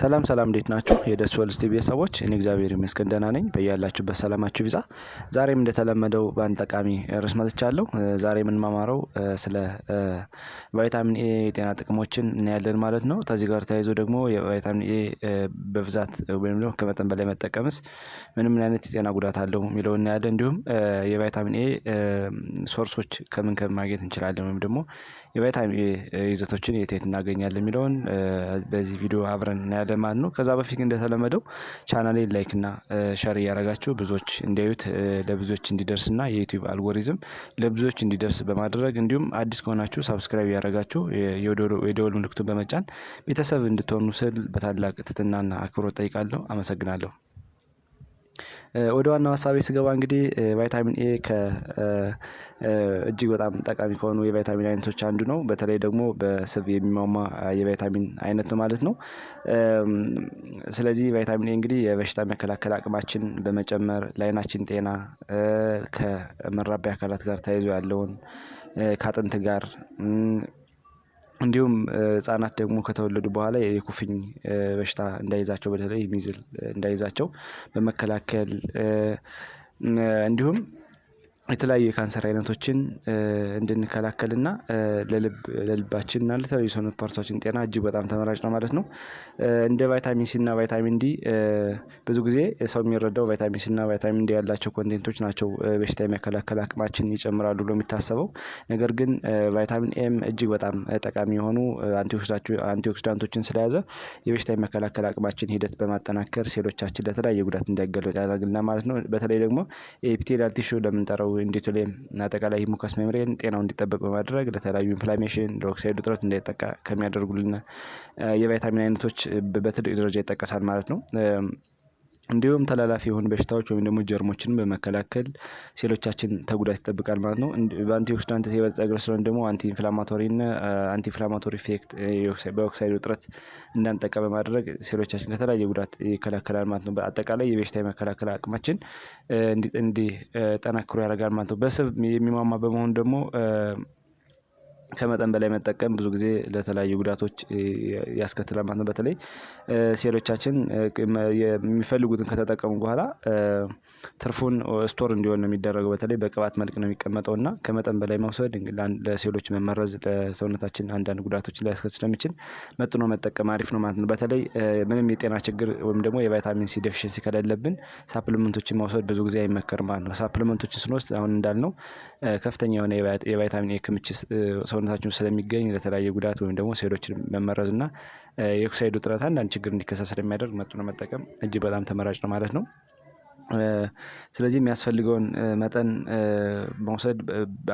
ሰላም ሰላም፣ እንዴት ናችሁ? የደሱ ወልስ ቲቪ ቤተሰቦች፣ እኔ እግዚአብሔር ይመስገን ደህና ነኝ። በያላችሁበት ሰላማችሁ ይብዛ። ዛሬም እንደተለመደው በአንድ ጠቃሚ ርዕስ መጥቻለሁ። ዛሬ የምንማማረው ስለ ቫይታሚን ኤ የጤና ጥቅሞችን እናያለን ማለት ነው። ከዚህ ጋር ተያይዞ ደግሞ የቫይታሚን ኤ በብዛት ወይም ደግሞ ከመጠን በላይ መጠቀምስ ምን ምን አይነት የጤና ጉዳት አለው የሚለው እናያለን። እንዲሁም የቫይታሚን ኤ source ኦች ከምን ከምን ማግኘት እንችላለን ወይም ደግሞ የቫይታሚን ኤ ይዘቶችን የት የት እናገኛለን የሚለውን በዚህ ቪዲዮ አብረን እናያለን ማለት ነው። ከዛ በፊት እንደተለመደው ቻናሌን like እና share እያደረጋችሁ ብዙዎች እንዲያዩት፣ ለብዙዎች እንዲደርስና የዩቲዩብ አልጎሪዝም ለብዙዎች እንዲደርስ በማድረግ፣ እንዲሁም አዲስ ከሆናችሁ subscribe እያደረጋችሁ የደወል ምልክቱን በመጫን ቤተሰብ እንድትሆኑ ስል በታላቅ ትህትናና አክብሮት ጠይቃለሁ። አመሰግናለሁ። ወደ ዋናው ሀሳቤ ስገባ እንግዲህ ቫይታሚን ኤ እጅግ በጣም ጠቃሚ ከሆኑ የቫይታሚን አይነቶች አንዱ ነው። በተለይ ደግሞ በስብ የሚሟሟ የቫይታሚን አይነት ነው ማለት ነው። ስለዚህ ቫይታሚን ኤ እንግዲህ የበሽታ መከላከል አቅማችን በመጨመር፣ ለአይናችን ጤና፣ ከመራቢያ አካላት ጋር ተያይዞ ያለውን፣ ከአጥንት ጋር፣ እንዲሁም ህጻናት ደግሞ ከተወለዱ በኋላ የኩፍኝ በሽታ እንዳይዛቸው፣ በተለይ measles እንዳይዛቸው በመከላከል፣ እንዲሁም የተለያዩ የካንሰር አይነቶችን እንድንከላከልና ለልብ ለልባችን እና ለተለያዩ ሰውነት part ኦቻችን ጤና እጅግ በጣም ተመራጭ ነው ማለት ነው። እንደ ቫይታሚን ሲ እና ቫይታሚን ዲ፣ ብዙ ጊዜ ሰው የሚረዳው ቫይታሚን ሲ እና ቫይታሚን ዲ ያላቸው content ኦች ናቸው በሽታ የመከላከል አቅማችን ይጨምራሉ ብሎ የሚታሰበው። ነገር ግን ቫይታሚን ኤም እጅግ በጣም ጠቃሚ የሆኑ antioxidant ኦችን ስለያዘ የበሽታ የመከላከል አቅማችን ሂደት በማጠናከር ሴሎቻችን ለተለያየ ጉዳት እንዳይጋለጡ ያደርግልናል ማለት ነው። በተለይ ደግሞ epithelial tissue ለምንጠራው endothelium እና አጠቃላይ mucous membrane ጤናው እንዲጠበቅ በማድረግ ለተለያዩ inflammation፣ ለኦክሳይድ ውጥረት እንዳይጠቃ ከሚያደርጉልን የቫይታሚን አይነቶች በትልቅ ደረጃ ይጠቀሳል ማለት ነው። እንዲሁም ተላላፊ የሆኑ በሽታዎች ወይም ደግሞ ጀርሞችን በመከላከል ሴሎቻችን ተጉዳት ይጠብቃል ማለት ነው። በ antioxidant የበለጸገ ስለሆነ ደግሞ anti inflammatory እና anti inflammatory effect፣ በኦክሳይድ ውጥረት እንዳንጠቃ በማድረግ ሴሎቻችን ከተለያየ ጉዳት ይከላከላል ማለት ነው። በአጠቃላይ የበሽታ የመከላከል አቅማችን እንዲጠናክሩ ያደርጋል ማለት ነው። በስብ የሚሟሟ በመሆኑ ደግሞ ከመጠን በላይ መጠቀም ብዙ ጊዜ ለተለያዩ ጉዳቶች ያስከትላል ማለት ነው። በተለይ ሴሎቻችን የሚፈልጉትን ከተጠቀሙ በኋላ ትርፉን store እንዲሆን ነው የሚደረገው። በተለይ በቅባት መልክ ነው የሚቀመጠው እና ከመጠን በላይ መውሰድ ለሴሎች መመረዝ፣ ለሰውነታችን አንዳንድ ጉዳቶችን ሊያስከትል ስለሚችል መጥኖ መጠቀም አሪፍ ነው ማለት ነው። በተለይ ምንም የጤና ችግር ወይም ደግሞ የቫይታሚን ሲ deficiency ከሌለብን supplement ኦችን መውሰድ ብዙ ጊዜ አይመከርም ማለት ነው። supplement ኦችን ስንወስድ አሁን እንዳልነው ከፍተኛ የሆነ የቫይታሚን ኤ ክምችት ሰውነታችን ስለሚገኝ ለተለያየ ጉዳት ወይም ደግሞ ሴሎችን መመረዝ እና የኦክሳይድ ውጥረት አንዳንድ ችግር እንዲከሰት ስለሚያደርግ መጥኖ መጠቀም እጅግ በጣም ተመራጭ ነው ማለት ነው። ስለዚህ የሚያስፈልገውን መጠን መውሰድ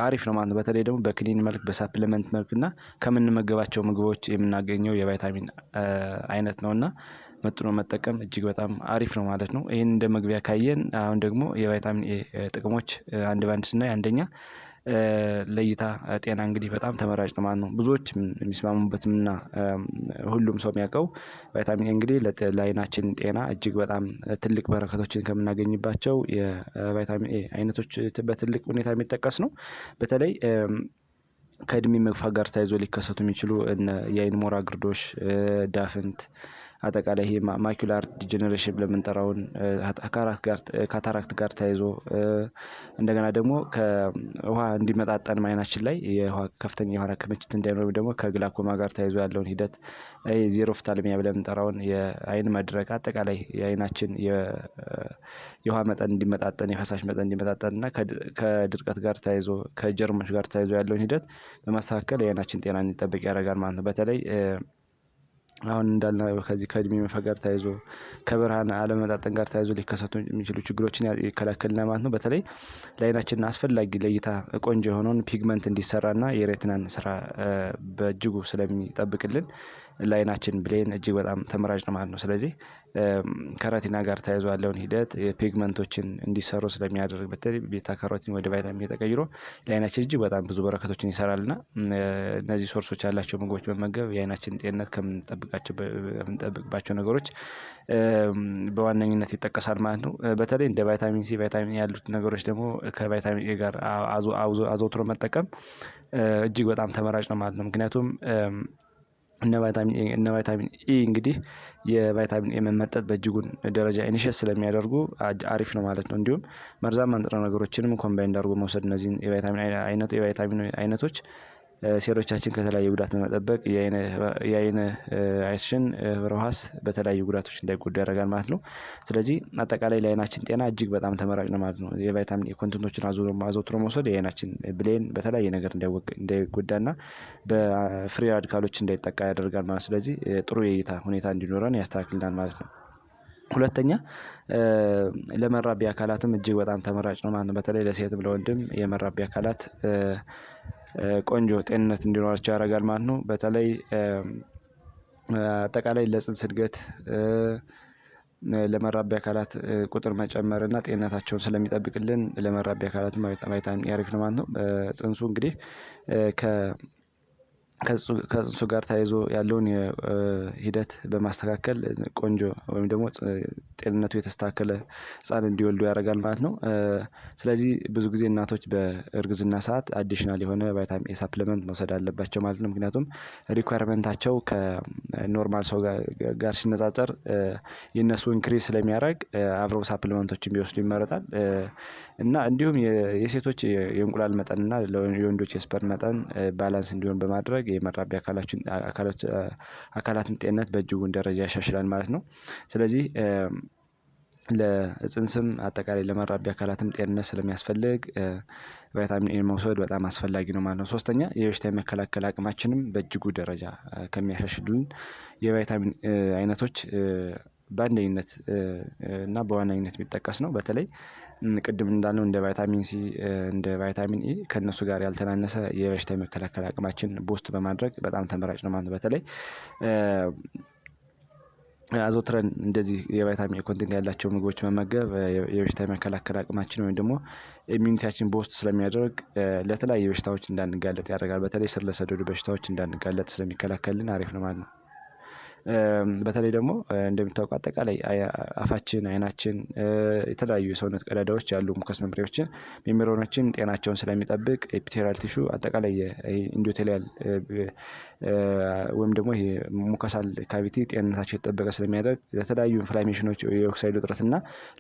አሪፍ ነው ማለት ነው። በተለይ ደግሞ በክኒን መልክ፣ በ supplement መልክ እና ከምንመገባቸው ምግቦች የምናገኘው የቫይታሚን አይነት ነው እና መጥኖ መጠቀም እጅግ በጣም አሪፍ ነው ማለት ነው። ይህን እንደ መግቢያ ካየን አሁን ደግሞ የቫይታሚን ኤ ጥቅሞች አንድ በአንድ ስናይ፣ አንደኛ ለእይታ ጤና እንግዲህ በጣም ተመራጭ ነው ማለት ነው። ብዙዎች የሚስማሙበትም እና ሁሉም ሰው የሚያውቀው ቫይታሚን ኤ እንግዲህ ለአይናችን ጤና እጅግ በጣም ትልቅ በረከቶችን ከምናገኝባቸው የቫይታሚን ኤ አይነቶች በትልቅ ሁኔታ የሚጠቀስ ነው። በተለይ ከእድሜ መግፋት ጋር ተያይዞ ሊከሰቱ የሚችሉ የአይን ሞራ ግርዶሽ፣ ዳፍንት፣ አጠቃላይ ይሄ macular degeneration ብለን የምንጠራውን፣ cataract ጋር ተያይዞ፣ እንደገና ደግሞ ከውሃ እንዲመጣጠን አይናችን ላይ የውሃ ከፍተኛ የሆነ ክምችት እንዳይኖር ደግሞ ከግላኮማ ጋር ተያይዞ ያለውን ሂደት፣ xerophthalmia ብለን የምንጠራውን የአይን መድረቅ፣ አጠቃላይ የአይናችን የውሃ መጠን እንዲመጣጠን፣ የፈሳሽ መጠን እንዲመጣጠን እና ከድርቀት ጋር ተያይዞ፣ ከጀርሞች ጋር ተያይዞ ያለውን ሂደት በማስተካከል የአይናችን ጤና እንዲጠበቅ ያደርጋል ማለት ነው። በተለይ አሁን እንዳልነው ከዚህ ከእድሜ መግፋት ጋር ተያይዞ፣ ከብርሃን አለመመጣጠን ጋር ተያይዞ ሊከሰቱ የሚችሉ ችግሮችን ይከላከልናል ማለት ነው። በተለይ ለአይናችን አስፈላጊ፣ ለእይታ ቆንጆ የሆነውን pigment እንዲሰራና የ retina ን ስራ በእጅጉ ስለሚጠብቅልን ለአይናችን ብሌን እጅግ በጣም ተመራጭ ነው ማለት ነው። ስለዚህ ከ retina ጋር ተያይዞ ያለውን ሂደት የ pigment ኦችን እንዲሰሩ ስለሚያደርግ፣ በተለይ beta carotene ወደ ቫይታሚን ኤ ተቀይሮ ለአይናችን እጅግ በጣም ብዙ በረከቶችን ይሰራል እና እነዚህ source ኦች ያላቸው ምግቦች መመገብ የአይናችን ጤንነት ከምንጠብቅባቸው ነገሮች በዋነኝነት ይጠቀሳል ማለት ነው። በተለይ እንደ ቫይታሚን ሲ፣ ቫይታሚን ኤ ያሉት ነገሮች ደግሞ ከቫይታሚን ኤ ጋር አዘውትሮ መጠቀም እጅግ በጣም ተመራጭ ነው ማለት ነው። ምክንያቱም እነ ቫይታሚን ኢ እንግዲህ የቫይታሚን ኤ መመጠጥ በእጅጉን ደረጃ initiate ስለሚያደርጉ አሪፍ ነው ማለት ነው። እንዲሁም መርዛማ ንጥረ ነገሮችንም combine አድርጎ መውሰድ እነዚህን የቫይታሚን አይነቶች ሴሎቻችን ከተለያዩ ጉዳት በመጠበቅ የአይን አይሽን ህብረ ሕዋስ በተለያዩ ጉዳቶች እንዳይጎዱ ያደርጋል ማለት ነው። ስለዚህ አጠቃላይ ለአይናችን ጤና እጅግ በጣም ተመራጭ ነው ማለት ነው። የቫይታሚን ኤ content ኦችን አዘውትሮ መውሰድ የአይናችን ብሌን በተለያየ ነገር እንዳይጎዳና በ free radical ኦች እንዳይጠቃ ያደርጋል ማለት ነው። ስለዚህ ጥሩ የእይታ ሁኔታ እንዲኖረን ያስተካክልናል ማለት ነው። ሁለተኛ፣ ለመራቢያ አካላትም እጅግ በጣም ተመራጭ ነው ማለት ነው። በተለይ ለሴትም ለወንድም የመራቢያ አካላት ቆንጆ ጤንነት እንዲኖራቸው ያደርጋል ማለት ነው። በተለይ አጠቃላይ ለጽንስ እድገት፣ ለመራቢያ አካላት ቁጥር መጨመር እና ጤንነታቸውን ስለሚጠብቅልን ለመራቢያ አካላትም ቫይታሚን ኤ አሪፍ ነው ማለት ነው። ጽንሱ እንግዲህ ከጽንሱ ጋር ተያይዞ ያለውን ሂደት በማስተካከል ቆንጆ ወይም ደግሞ ጤንነቱ የተስተካከለ ህፃን እንዲወልዱ ያደርጋል ማለት ነው። ስለዚህ ብዙ ጊዜ እናቶች በእርግዝና ሰዓት additional የሆነ ቫይታሚን ኤ supplement መውሰድ አለባቸው ማለት ነው። ምክንያቱም requirement ኣቸው ከ normal ሰው ጋር ሲነጻጸር የእነሱ increase ስለሚያደርግ አብረው supplement ኦችን ቢወስዱ ይመረጣል። እና እንዲሁም የሴቶች የእንቁላል መጠን እና የወንዶች የ sperm መጠን balance እንዲሆን በማድረግ የመራቢያ አካላትን ጤንነት በእጅጉን ደረጃ ያሻሽላል ማለት ነው። ስለዚህ ለጽንስም አጠቃላይ ለመራቢያ አካላትም ጤንነት ስለሚያስፈልግ ቫይታሚን ኤ መውሰድ በጣም አስፈላጊ ነው ማለት ነው። ሶስተኛ፣ የበሽታ የመከላከል አቅማችንም በእጅጉ ደረጃ ከሚያሻሽሉን የቫይታሚን አይነቶች በአንደኝነት እና በዋነኝነት የሚጠቀስ ነው። በተለይ ቅድም እንዳልነው እንደ ቫይታሚን ሲ፣ እንደ ቫይታሚን ኢ ከእነሱ ጋር ያልተናነሰ የበሽታ የመከላከል አቅማችን boost በማድረግ በጣም ተመራጭ ነው ማለት ነው። በተለይ አዘውትረን እንደዚህ የቫይታሚን ኤ content ያላቸው ምግቦች መመገብ የበሽታ የመከላከል አቅማችን ወይም ደግሞ immunity ያችን boost ስለሚያደርግ ለተለያዩ በሽታዎች እንዳንጋለጥ ያደርጋል። በተለይ ስር ለሰደዱ በሽታዎች እንዳንጋለጥ ስለሚከላከልልን አሪፍ ነው ማለት ነው። በተለይ ደግሞ እንደሚታወቀው አጠቃላይ አፋችን፣ አይናችን፣ የተለያዩ የሰውነት ቀዳዳዎች ያሉ mucous membrane ኦችን ጤናቸውን ስለሚጠብቅ epithelial tissue አጠቃላይ endothelial ወይም ደግሞ ይሄ mucosal cavity ጤንነታቸው የተጠበቀ ስለሚያደርግ ለተለያዩ inflammation ኦች፣ የኦክሳይድ ውጥረት እና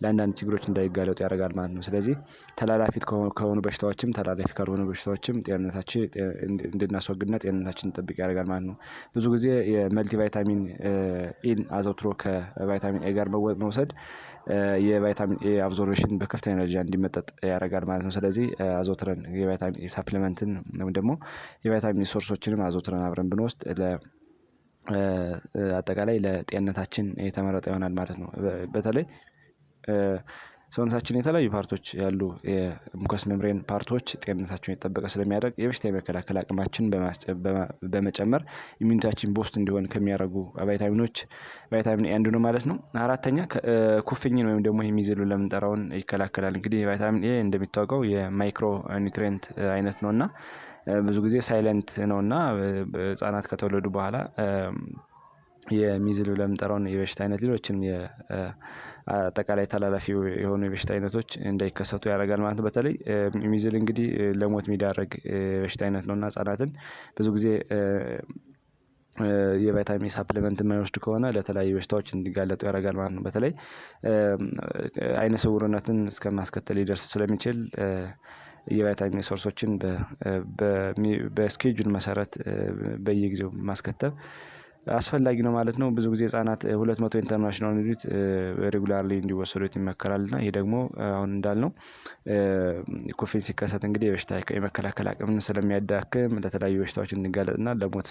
ለአንዳንድ ችግሮች እንዳይጋለጡ ያደርጋል ማለት ነው። ስለዚህ ተላላፊ ከሆኑ በሽታዎችም ተላላፊ ካልሆኑ በሽታዎችም ጤንነታችን እንድናስወግድና ጤንነታችንን እንጠብቅ ያደርጋል ማለት ነው። ብዙ ጊዜ የ multivitamin ኤን አዘውትሮ ከቫይታሚን ኤ ጋር መውሰድ የቫይታሚን ኤ absorption በከፍተኛ ደረጃ እንዲመጠጥ ያደርጋል ማለት ነው። ስለዚህ አዘውትረን የቫይታሚን ኤ supplement ን ወይም ደግሞ የቫይታሚን source ኦችንም አዘውትረን አብረን ብንወስድ አጠቃላይ ለጤንነታችን የተመረጠ ይሆናል ማለት ነው። በተለይ ሰውነታችን የተለያዩ part ኦች ያሉ የ mucous membrane part ኦች ጤንነታቸውን የጠበቀ ስለሚያደርግ የበሽታ የመከላከል አቅማችንን በመጨመር immunity ያችን boost እንዲሆን ከሚያደርጉ ቫይታሚኖች ቫይታሚን ኤ አንዱ ነው ማለት ነው። አራተኛ፣ ኩፍኝን ወይም ደግሞ የ measles ለምንጠራውን ይከላከላል። እንግዲህ ቫይታሚን ኤ እንደሚታወቀው የ micronutrient አይነት ነው እና ብዙ ጊዜ silent ነው እና ህጻናት ከተወለዱ በኋላ የ measles ለምንጠራውን የበሽታ አይነት፣ ሌሎችንም አጠቃላይ ተላላፊ የሆኑ የበሽታ አይነቶች እንዳይከሰቱ ያደርጋል ማለት ነው። በተለይ measles እንግዲህ ለሞት የሚዳረግ የበሽታ አይነት ነው እና ህጻናትን ብዙ ጊዜ የቫይታሚን supplement የማይወስዱ ከሆነ ለተለያዩ በሽታዎች እንዲጋለጡ ያደርጋል ማለት ነው። በተለይ አይነ ስውርነትን እስከማስከተል ሊደርስ ስለሚችል የቫይታሚን source ኦችን በ schedule መሰረት በየጊዜው ማስከተብ አስፈላጊ ነው ማለት ነው። ብዙ ጊዜ ህጻናት 200 international unit regularly እንዲወሰዱት ይመከራል እና ይሄ ደግሞ አሁን እንዳልነው ኩፍኝ ሲከሰት እንግዲህ የበሽታ የመከላከል አቅምን ስለሚያዳክም ለተለያዩ በሽታዎች እንጋለጥና ለሞት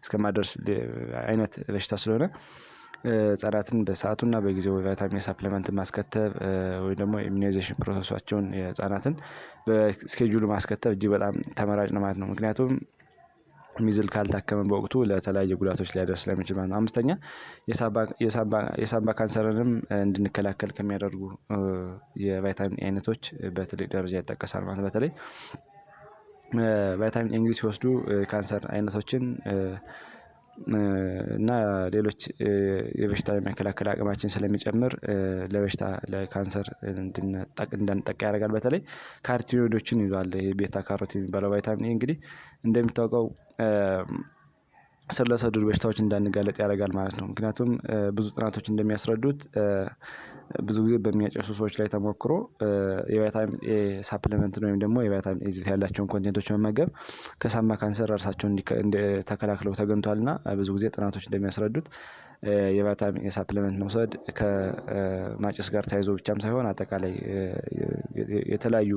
እስከማድረስ አይነት በሽታ ስለሆነ ህጻናትን በሰአቱና በጊዜው ቫይታሚን supplement ማስከተብ ወይ ደግሞ immunization process ኣቸውን የህጻናትን በ schedule ኡ ማስከተብ እጅግ በጣም ተመራጭ ነው ማለት ነው። ምክንያቱም measles ካልታከመ በወቅቱ ለተለያዩ ጉዳቶች ሊያደርስ ስለሚችል ማለት ነው። አምስተኛ፣ የሳምባ ካንሰርንም እንድንከላከል ከሚያደርጉ የቫይታሚን አይነቶች በትልቅ ደረጃ ይጠቀሳል ማለት ነው። በተለይ ቫይታሚን ኤ እንግዲህ ሲወስዱ ካንሰር አይነቶችን እና ሌሎች የበሽታ የመከላከል አቅማችን ስለሚጨምር ለበሽታ ለካንሰር እንዳንጠቃ ያደርጋል። በተለይ carotenoid ኦችን ይዟል። ይሄ beta carotene የሚባለው ቫይታሚን ኤ እንግዲህ እንደሚታወቀው ስር ለሰደዱ በሽታዎች እንዳንጋለጥ ያደርጋል ማለት ነው። ምክንያቱም ብዙ ጥናቶች እንደሚያስረዱት ብዙ ጊዜ በሚያጨሱ ሰዎች ላይ ተሞክሮ የቫይታሚን ኤ supplement ን ወይም ደግሞ የቫይታሚን ኤ ይዘት ያላቸውን content ኦች መመገብ ከሳምባ ካንሰር ራሳቸውን ተከላክለው ተገኝቷልና ብዙ ጊዜ ጥናቶች እንደሚያስረዱት የቫይታሚን ኤ supplement መውሰድ ከማጨስ ጋር ተያይዞ ብቻም ሳይሆን አጠቃላይ የተለያዩ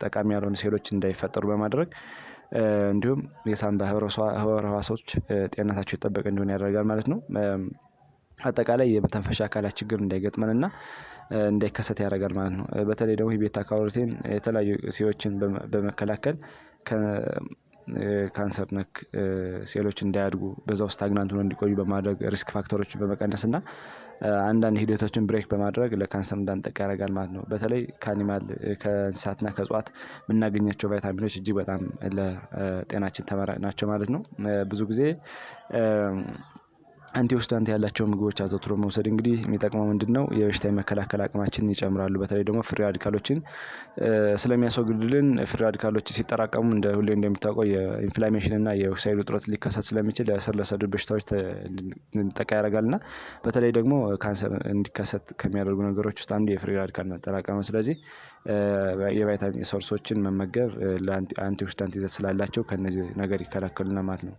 ጠቃሚ ያልሆኑ ሴሎች እንዳይፈጠሩ በማድረግ እንዲሁም የሳምባ ህብረ ህዋሶች ጤንነታቸው የተጠበቀ እንዲሆን ያደርጋል ማለት ነው። አጠቃላይ የመተንፈሻ አካላት ችግር እንዳይገጥመንና እንዳይከሰት ያደርጋል ማለት ነው። በተለይ ደግሞ የ beta carotene የተለያዩ ሴሎችን በመከላከል ካንሰር ነክ ሴሎች እንዳያድጉ በዛው stagnant ሆነው እንዲቆዩ በማድረግ risk factor ኦችን በመቀነስ እና አንዳንድ ሂደቶችን break በማድረግ ለካንሰር እንዳንጠቃ ያደርጋል ማለት ነው። በተለይ ከ animal ከእንስሳትና ከእጽዋት የምናገኛቸው ቫይታሚኖች እጅግ በጣም ለጤናችን ተመራጭ ናቸው ማለት ነው። ብዙ ጊዜ antioxidant ያላቸው ምግቦች አዘውትሮ መውሰድ እንግዲህ የሚጠቅመው ምንድነው? የበሽታ የመከላከል አቅማችንን ይጨምራሉ። በተለይ ደግሞ free radical ኦችን ስለሚያስወግዱልን free radical ኦች ሲጠራቀሙ እንደ ሁሌ እንደሚታወቀው የ inflammation እና የኦክሳይድ ውጥረት ሊከሰት ስለሚችል ስር ለሰደዱ በሽታዎች እንድንጠቃ ያደርጋል። እና በተለይ ደግሞ ካንሰር እንዲከሰት ከሚያደርጉ ነገሮች ውስጥ አንዱ የ free radical መጠራቀም ነው። ስለዚህ የቫይታሚን source ኦችን መመገብ ለ antioxidant ይዘት ስላላቸው ከእነዚህ ነገር ይከላከሉናል ማለት ነው።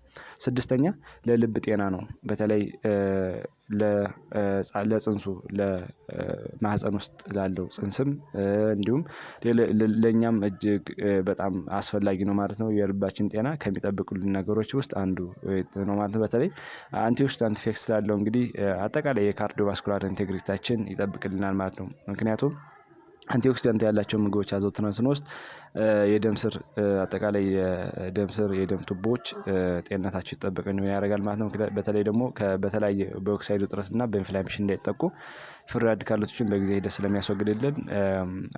ስድስተኛ ለልብ ጤና ነው። በተለይ ለጽንሱ ለማህፀን ውስጥ ላለው ጽንስም እንዲሁም ለኛም እጅግ በጣም አስፈላጊ ነው ማለት ነው። የልባችን ጤና ከሚጠብቁልን ነገሮች ውስጥ አንዱ ነው ማለት ነው። በተለይ antioxidant effect ስላለው እንግዲህ አጠቃላይ የ cardiovascular integrity ያችን ይጠብቅልናል ማለት ነው። ምክንያቱም antioxidant ያላቸው ምግቦች አዘውትረን ስንወስድ የደም ስር አጠቃላይ የደም ስር የደም ቱቦዎች ጤንነታቸው የተጠበቀ እንዲሆን ያደርጋል ማለት ነው። በተለይ ደግሞ በተለያየ በኦክሳይድ ውጥረት እና በ inflammation እንዳይጠቁ free radical ኦችን በጊዜ ሂደት ስለሚያስወግድልን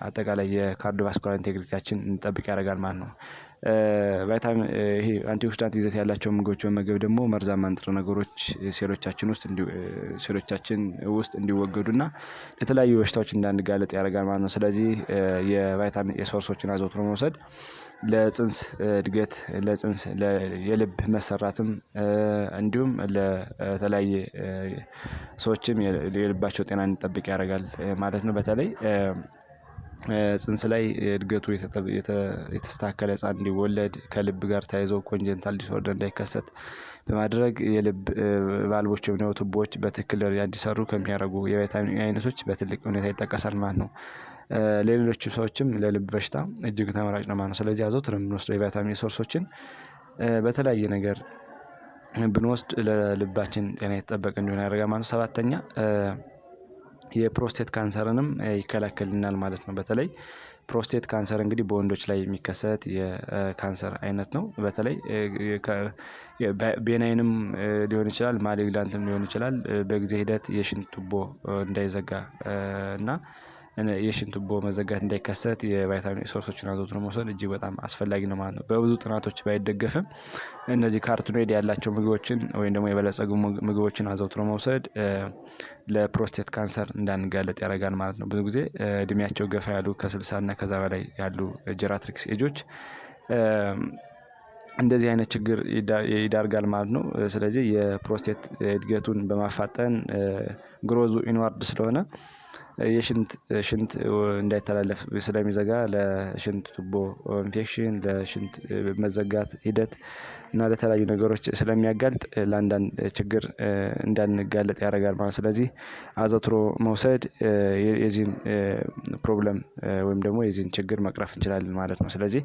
አጠቃላይ የ cardiovascular integrity ያችን እንዲጠብቅ ያደርጋል ማለት ነው። ቫይታሚን ይሄ antioxidant ይዘት ያላቸው ምግቦች መመገብ ደግሞ መርዛማ ንጥረ ነገሮች ሴሎቻችን ውስጥ እንዲወገዱና ለተለያዩ በሽታዎች እንዳንጋለጥ ያደርጋል ማለት ነው። ስለዚህ የቫይታሚን ኤ source ኦችን አዘውትሮ መውሰድ ለጽንስ እድገት ለጽንስ የልብ መሰራትም እንዲሁም ለተለያየ ሰዎችም የልባቸው ጤና እንዲጠብቅ ያደርጋል ማለት ነው። በተለይ ጽንስ ላይ እድገቱ የተስተካከለ ህፃን እንዲወለድ ከልብ ጋር ተያይዞ congenital disorder እንዳይከሰት በማድረግ የልብ ቫልቮች ወይም ደግሞ ቱቦዎች በትክክል እንዲሰሩ ከሚያደርጉ የቫይታሚን ኤ አይነቶች በትልቅ ሁኔታ ይጠቀሳል ማለት ነው። ለሌሎቹ ሰዎችም ለልብ በሽታ እጅግ ተመራጭ ነው ማለት ነው። ስለዚህ አዘውትረን የምንወስደው የቫይታሚን source ኦችን በተለያየ ነገር ብንወስድ ለልባችን ጤና የተጠበቀ እንዲሆን ያደርጋል ማለት ነው። ሰባተኛ የፕሮስቴት ካንሰርንም ይከላከልናል ማለት ነው። በተለይ ፕሮስቴት ካንሰር እንግዲህ በወንዶች ላይ የሚከሰት የካንሰር አይነት ነው። በተለይ benign ም ሊሆን ይችላል malignant ም ሊሆን ይችላል። በጊዜ ሂደት የሽንት ቱቦ እንዳይዘጋ እና የሽንት ቱቦ መዘጋት እንዳይከሰት የቫይታሚን source ኦችን አዘውትሮ መውሰድ እጅግ በጣም አስፈላጊ ነው ማለት ነው። በብዙ ጥናቶች ባይደገፍም እነዚህ carotenoid ያላቸው ምግቦችን ወይም ደግሞ የበለፀጉ ምግቦችን አዘውትሮ መውሰድ ለፕሮስቴት ካንሰር እንዳንጋለጥ ያደርጋል ማለት ነው። ብዙ ጊዜ እድሜያቸው ገፋ ያሉ ከ60 እና ከዛ በላይ ያሉ geriatrics age ኦች እንደዚህ አይነት ችግር ይዳርጋል ማለት ነው። ስለዚህ የፕሮስቴት እድገቱን በማፋጠን growth ኡ inward ስለሆነ የሽንት ሽንት እንዳይተላለፍ ስለሚዘጋ ለሽንት ቱቦ ኢንፌክሽን ለሽንት መዘጋት ሂደት እና ለተለያዩ ነገሮች ስለሚያጋልጥ ለአንዳንድ ችግር እንዳንጋለጥ ያደርጋል ማለት ነው። ስለዚህ አዘውትሮ መውሰድ የዚህን problem ወይም ደግሞ የዚህን ችግር መቅረፍ እንችላለን ማለት ነው። ስለዚህ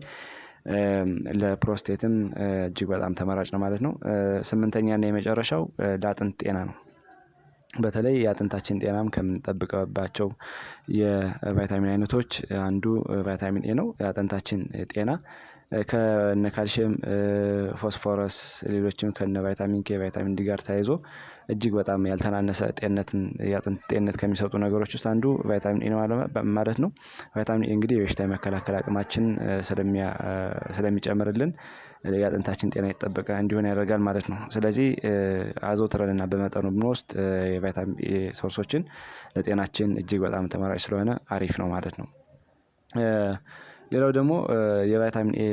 ለፕሮስቴትም እጅግ በጣም ተመራጭ ነው ማለት ነው። ስምንተኛ እና የመጨረሻው ለአጥንት ጤና ነው። በተለይ የአጥንታችን ጤናም ከምንጠብቅባቸው የቫይታሚን አይነቶች አንዱ ቫይታሚን ኤ ነው። የአጥንታችን ጤና ከነ ካልሽየም ፎስፎረስ ሌሎችም ከነ ቫይታሚን ኬ ቫይታሚን ዲ ጋር ተያይዞ እጅግ በጣም ያልተናነሰ ጤንነትን የአጥንት ጤንነት ከሚሰጡ ነገሮች ውስጥ አንዱ ቫይታሚን ኤ ነው ማለት ነው። ቫይታሚን ኤ እንግዲህ የበሽታ የመከላከል አቅማችን ስለሚጨምርልን የአጥንታችን ጤና የተጠበቀ እንዲሆን ያደርጋል ማለት ነው። ስለዚህ አዘውትረንና በመጠኑ ብንወስድ የቫይታሚን ኤ source ኦችን ለጤናችን እጅግ በጣም ተመራጭ ስለሆነ አሪፍ ነው ማለት ነው። ሌላው ደግሞ የቫይታሚን ኤ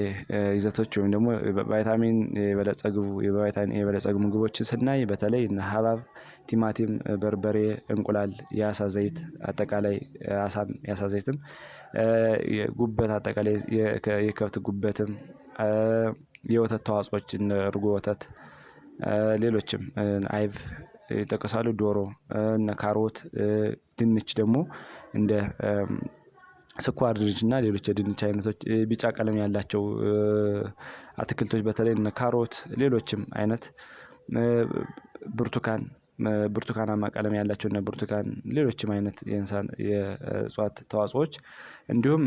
ይዘቶች ወይም ደግሞ ቫይታሚን የበለፀጉ የቫይታሚን ኤ የበለፀጉ ምግቦችን ስናይ በተለይ እነ ሀባብ፣ ቲማቲም፣ በርበሬ፣ እንቁላል፣ የአሳ ዘይት፣ አጠቃላይ አሳም የአሳ ዘይትም፣ የጉበት፣ አጠቃላይ የከብት ጉበትም፣ የወተት ተዋጽኦች እነ እርጎ ወተት፣ ሌሎችም አይብ ይጠቀሳሉ። ዶሮ፣ እነ ካሮት፣ ድንች ደግሞ እንደ ስኳር ድንች እና ሌሎች የድንች አይነቶች፣ ቢጫ ቀለም ያላቸው አትክልቶች በተለይ እነ ካሮት፣ ሌሎችም አይነት ብርቱካን፣ ብርቱካናማ ቀለም ያላቸው እነ ብርቱካን፣ ሌሎችም አይነት የእንስሳት የእጽዋት ተዋጽኦዎች፣ እንዲሁም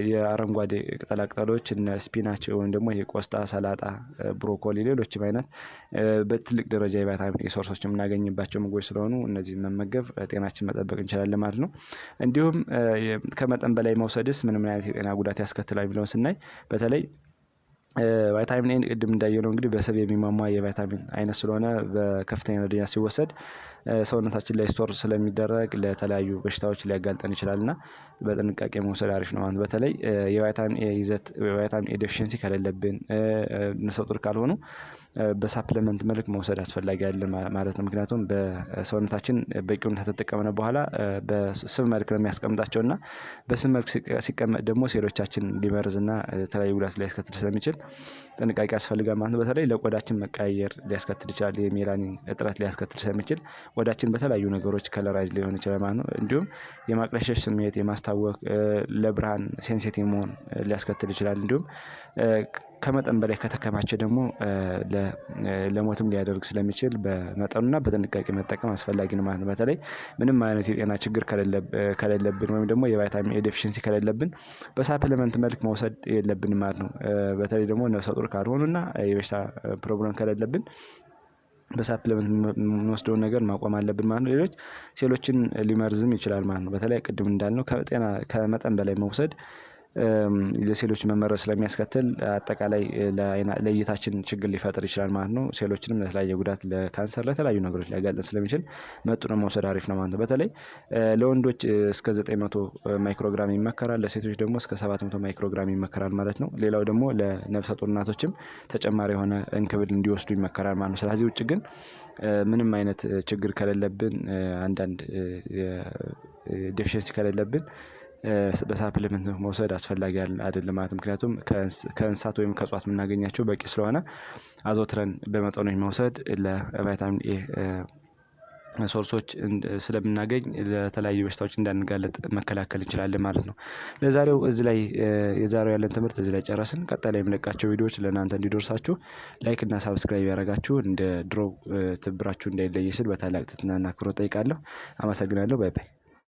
የአረንጓዴ ቅጠላ ቅጠሎች እነ spinach ወይም ደግሞ የቆስጣ፣ ሰላጣ፣ ብሮኮሊ፣ ሌሎችም አይነት በትልቅ ደረጃ የቫይታሚን ኤ source ኦች የምናገኝባቸው ምግቦች ስለሆኑ እነዚህን መመገብ ጤናችን መጠበቅ እንችላለን ማለት ነው። እንዲሁም ከመጠን በላይ መውሰድስ ምን ምን አይነት የጤና ጉዳት ያስከትላል የሚለውን ስናይ በተለይ ቫይታሚን ኤን ቅድም እንዳየነው እንግዲህ በስብ የሚሟሟ የቫይታሚን አይነት ስለሆነ በከፍተኛ ደረጃ ሲወሰድ ሰውነታችን ላይ store ስለሚደረግ ለተለያዩ በሽታዎች ሊያጋልጠን ይችላል እና በጥንቃቄ መውሰድ አሪፍ ነው ማለት ነው። በተለይ የቫይታሚን ኤ ይዘት የቫይታሚን ኤ deficiency ከሌለብን፣ ነፍሰ ጡር ካልሆኑ በ supplement መልክ መውሰድ አስፈላጊ አይደለም ማለት ነው። ምክንያቱም በሰውነታችን በቂውን ከተጠቀምን በኋላ በስብ መልክ ነው የሚያስቀምጣቸው እና በስብ መልክ ሲቀመጥ ደግሞ ሴሎቻችን ሊመርዝና የተለያዩ ጉዳት ሊያስከትል ስለሚችል ጥንቃቄ ያስፈልጋል ማለት ነው። በተለይ ለቆዳችን መቀያየር ሊያስከትል ይችላል፣ የሜላኒን እጥረት ሊያስከትል ስለሚችል ቆዳችን በተለያዩ ነገሮች colorize ሊሆን ይችላል ማለት ነው። እንዲሁም የማቅለሽለሽ ስሜት፣ የማስታወክ፣ ለብርሃን sensitive መሆን ሊያስከትል ይችላል። እንዲሁም ከመጠን በላይ ከተከማቸ ደግሞ ለሞትም ሊያደርግ ስለሚችል በመጠኑና በጥንቃቄ መጠቀም አስፈላጊ ነው ማለት ነው። በተለይ ምንም አይነት የጤና ችግር ከሌለብን ወይም ደግሞ የቫይታሚን ኤ deficiency ከሌለብን በ supplement መልክ መውሰድ የለብንም ማለት ነው። በተለይ ደግሞ ነፍሰ ጡር ካልሆኑና የበሽታ problem ከሌለብን በ supplement የምንወስደውን ነገር ማቆም አለብን ማለት ነው። ሌሎች ሴሎችን ሊመርዝም ይችላል ማለት ነው። በተለይ ቅድም እንዳልነው ከጤና ከመጠን በላይ መውሰድ ለሴሎች መመረዝ ስለሚያስከትል አጠቃላይ ለእይታችን ችግር ሊፈጥር ይችላል ማለት ነው። ሴሎችንም ለተለያየ ጉዳት፣ ለካንሰር፣ ለተለያዩ ነገሮች ሊያጋልጥ ስለሚችል መጥኖ መውሰድ አሪፍ ነው ማለት ነው። በተለይ ለወንዶች እስከ 900 ማይክሮግራም ይመከራል፣ ለሴቶች ደግሞ እስከ 700 ማይክሮግራም ይመከራል ማለት ነው። ሌላው ደግሞ ለነፍሰ ጡር እናቶችም ተጨማሪ የሆነ እንክብል እንዲወስዱ ይመከራል ማለት ነው። ስለዚህ ውጭ ግን ምንም አይነት ችግር ከሌለብን፣ አንዳንድ deficiency ከሌለብን በ supplement መውሰድ አስፈላጊ አይደለም ማለት ነው። ምክንያቱም ከእንስሳት ወይም ከእጽዋት የምናገኛቸው በቂ ስለሆነ አዘውትረን በመጠኑ መውሰድ ለቫይታሚን ኤ source ኦች ስለምናገኝ ለተለያዩ በሽታዎች እንዳንጋለጥ መከላከል እንችላለን ማለት ነው። ለዛሬው እዚህ ላይ የዛሬው ያለን ትምህርት እዚህ ላይ ጨረስን። ቀጣይ ላይ የምለቃቸው ቪዲዮዎች ለእናንተ እንዲደርሳችሁ like እና subscribe ያደረጋችሁ እንደ ድሮ ትብብራችሁ እንዳይለይ ስል በታላቅ ትህትናና አክብሮት እጠይቃለሁ። አመሰግናለሁ። Bye bye።